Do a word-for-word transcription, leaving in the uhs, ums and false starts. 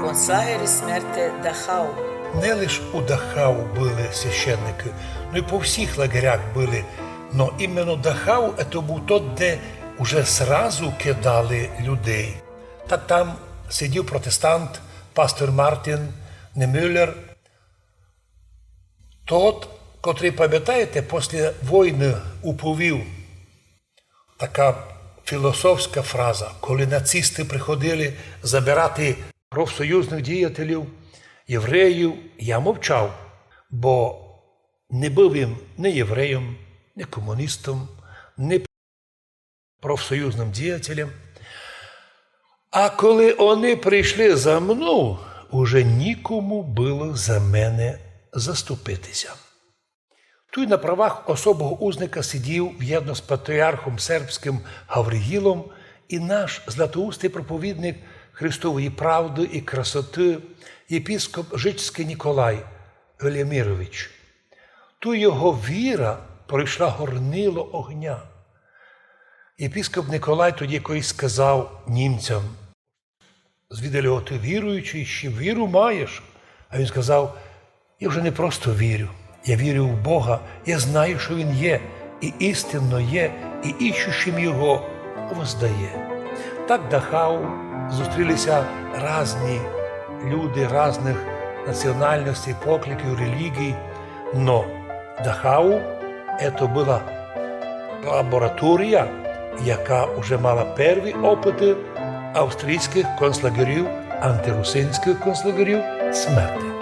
Концлагері смерти Дахау. Не лиш у Дахау были священникы, но й по всіх лагерях были. Но именно Дахау это быв тот, де уже сразу кидали людей. Так там сидів протестант, пастор Мартин Немюллер, тот, котрый, памятаєте, после войны уповів, така філософська фраза, коли нацисты приходили забирати профсоюзных діятелів, євреїв, я мовчав, бо не быв им ні євреєм, ні комуністом, ні профсоюзным діятелем. А коли они пришли за мнов, уже нікому было за мене заступити ся. Туй на правах особого узника сидів вєдно з патріархом сербськым Гавриїлом і наш златоустый проповідник Христової правды і красоты, єпископ Жичськый Ніколай Вельямірович. Туй його віра пройшла горнило огня. Єпископ Ніколай тоді колись сказав німцям: «Звідали його: Ты віруючый, ще віру маєш?» А він сказав: «Я вже не просто вірю, я вірю в Бога, я знаю, што Він є, і істинно є, і іщущим його воздає». Так в Дахау зустріли ся разні люди разных національностей, покликів, релігій, но Дахау это была лабораторія, яка уже мала перві опыты австрійськых концлагерів, антирусинськых концлагерів смерти.